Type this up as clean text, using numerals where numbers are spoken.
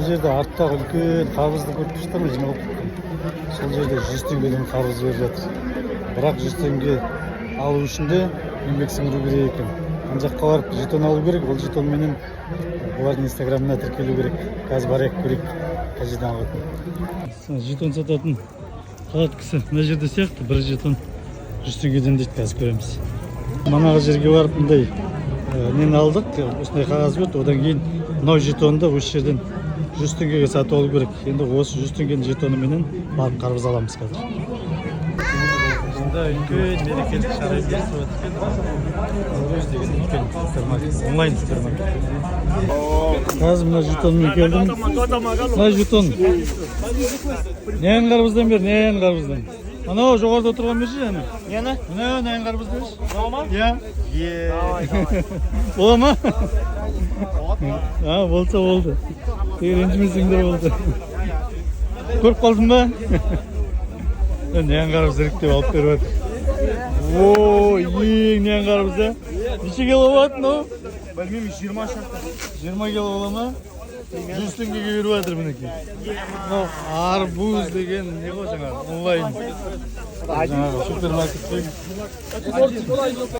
Мына жерде арттағы үлкен қарбызды көріп тұрсыздар ма, жиналып кеткен? Сол жерде 100 теңгеден қарбыз беріп жатыр. Бірақ 100 теңге алу үшін де еңбек сіңіру керек екен. Ана жаққа барып жетон алу керек, ол жетонменен олардың инстаграмына тіркелу керек. Қазір барайық, көрейік қай жерден алатынын. Жетон сататын палаткасы мына жерде сияқты. Бір жетон 100 теңгеден дейді, қазір көреміз. Манағы жерге барып мындай нені алдық, осындай қағаз берді. Одан кейін мынау жетонды осы жерден 100 теңгеге сатып алу керек. Енді осы 100 теңгенің жетоныменен барып қарбыз аламыз қазір. Осында үлкен мерекелік шара ұйымдастырып жатыр екен. Наурыз деген үлкен супермаркет, онлайн супермаркет. Қазір мына жетонмен келдім. Мына жетон нен қарбыздан бер, нен қарбыздан? Анау жоғарыда отырған берші, әне. Нені? Мына нен қарбыз берші. Мынау ма? Иә. Бола ма? А, болса болды. Тек ренжімесеңдер болды. Көріп қалдың ба? Нен қарбыз іріктеп алып беріп жатыр. О, ең нен қарбыз, а? Неше кило болады мынау? Білмеймін, 20 шақты. 20 кило бола ма? 100 теңгеге беріп жатыр, мінекей. Мынау арбуз деген не ғой, жаңағы онлайн жаңағы супермаркеттегі.